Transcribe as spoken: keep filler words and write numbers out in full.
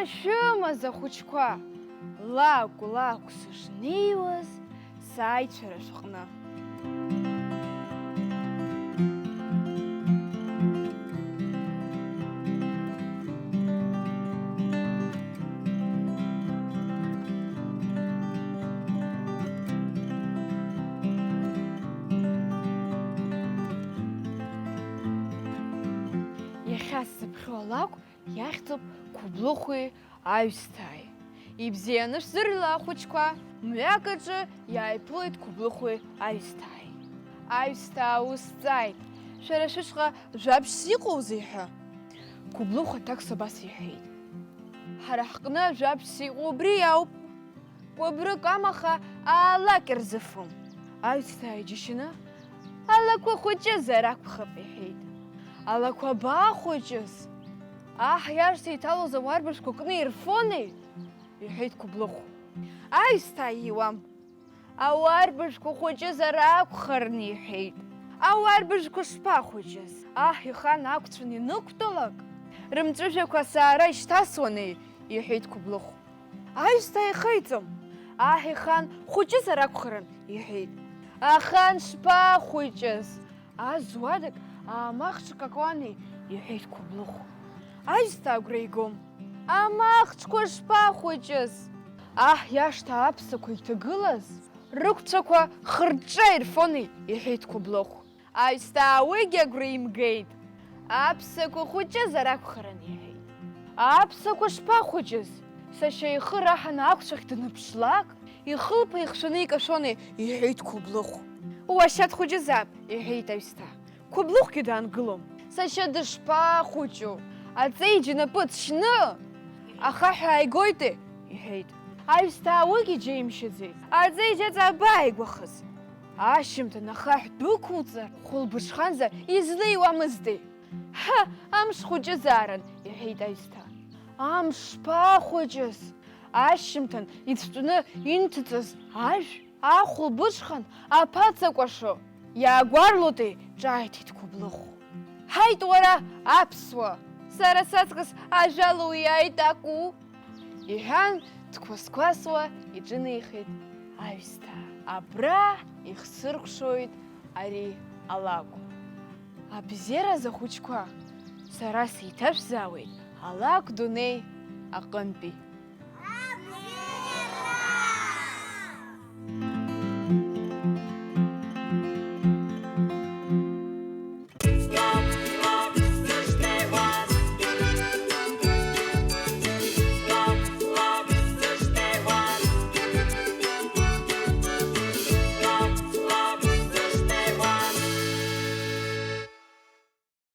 Шәымаз ахәыҷқәа, лакә-лакә сышнеиуаз, сааит шәара шәҟны. Иахьа сзыԥхьо алакә иахьӡуп Қәыблыхәи аҩсҭааи. Ибзианы шәзырла, ахәыҷқәа, мҩак аҿы иааиԥылеит Қәыблыхәи аҩсҭааи. Аҩсҭаа ус ҵааит, шәара шәышҟа жәабжьс иҟоузеи ҳәа. Қәыблыхә аҭакс абас иҳәеит. Ҳара ҳҟны ажәабжьс иҟоу убри ауп. Кәыбрык амаха алакь рзыфом. Аҩсҭаа иџьашьаны, алақәа хәыҷызар акәхап, иҳәеит. Алақәа абахәыҷыз? Аҳ иашҭа иҭалоз ауарбажәқәа кны ирфонеи? Иҳәеит Кәыблыхә. Аҩсҭаа иуам. Ауарбажәқәа хәыҷызар акәхарын, иҳәеит. Ауарбажәқәа шԥахәыҷыз? Аҳ ихан ақәцәан ианықәтәалак, рымҵәыжәҩақәа асаара ишьҭасуанеи? Иҳәеит Кәыблыхә. Аҩсҭаа ихеиҵом. Аҳ ихан хәыҷызар акәхарын, иҳәеит. Ахан шԥахәыҷыз? Ас зуадак аамаҳә ҿкакуанеи, иҳәеит Кәыблыхә. Аҩсҭаа агәра игом. Амаҳә ҿқәа шԥахәыҷыз? Аҳ иашҭа аԥсақәа иҭагылаз, рықәцәақәа хырҿҿа ирфонеи, иҳәеит Кәыблыхә. Аҩсҭаа уигьы агәра имгеит. Аԥсақәа хәыҷызар акәхарын, иҳәеит. Аԥсақәа шԥахәыҷыз? Сашьа ихы раҳаны ақәцәахь даныԥшлак, ихылԥа ихшәаны икашәонеи, иҳәеит Кәыблыхә. Уашьа дхәыҷызаап, иҳәеит аҩсҭаа. Кәыблыхәгьы даангылом. Сашьа дышԥахәыҷу? Аҵеиџь инапы ҵшьны, ахаҳә ааигоитеи? Иҳәеит. Аҩсҭаа уигьы џьеимшьаӡеит. Аҵеиџь аҵа абааигәахаз? Ашьжьымҭан ахаҳә дәықәуҵар, хәылбыҽханзар излеиуамызтеи? Ҳы, амш хәыҷызаарын, иҳәеит аҩсҭаа. Амш шԥахәыҷыз? Ашьжьымҭан ицәтәны инҭыҵыз ажә ахәылбыҽхан аԥаҵа кәашо иаагәарлотеи, ҿааиҭит Кәыблыхә. Ҳаит уара, аԥсуа! Сара саҵкыс ажәала уиааит акәу? Иҳәан, дқәасқәасуа иҿынеихеит аҩсҭаа. Абра ихсыркәшоит ари алакә. Абзиаразы, ахәыҷқәа, сара сеиҭашәзаауеит алакә дунеи аҟынтәи.